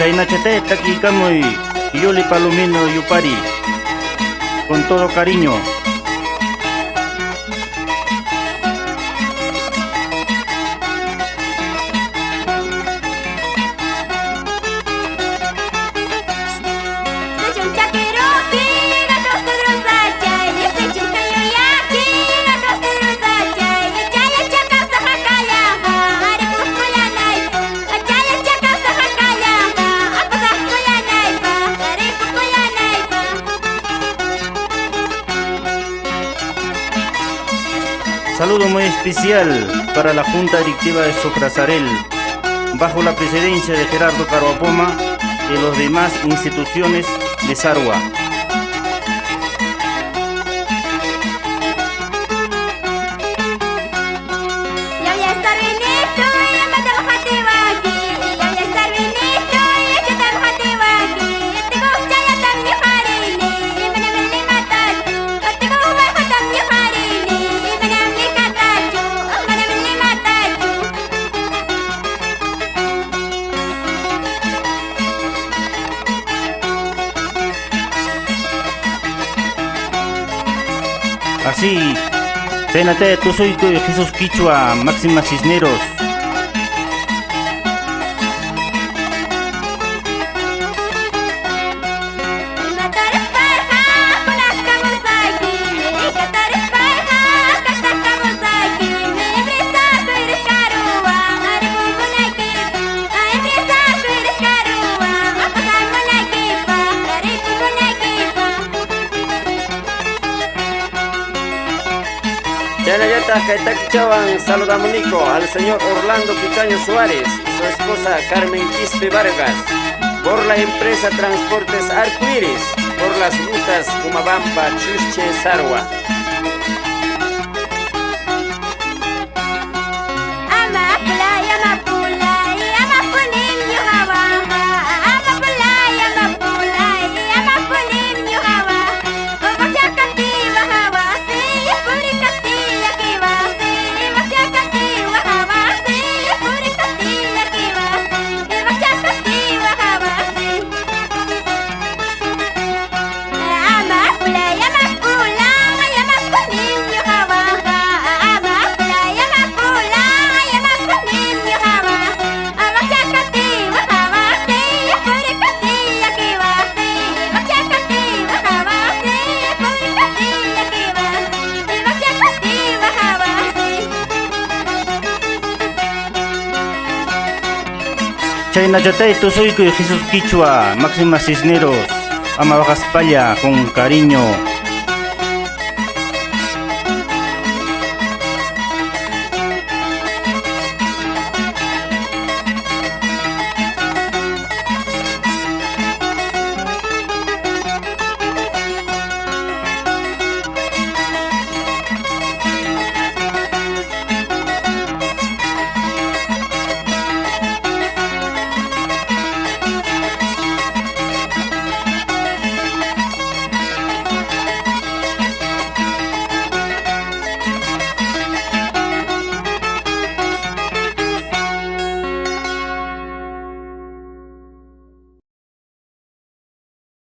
Chaynachate takikamuy Yoli Palomino Yupari, con todo cariño. Saludo muy especial para la Junta Directiva de Socrasarel, bajo la presidencia de Gerardo Carhuapoma y los demás instituciones de Sarhua. Así, Chénate, Tusuyku Jesús Quichua, Máxima Cisneros. Chaynallataq kay takichawan saludamunico al señor Orlando Quicaño Suárez y su esposa Carmen Quispe Vargas por la empresa Transportes Arcoíris por las rutas Pumabampa, Chusche, Sarhua. Chaynachatay Tusuyku Jesús Quichua, Máxima Cisneros, Ama Bajaspalla, con cariño.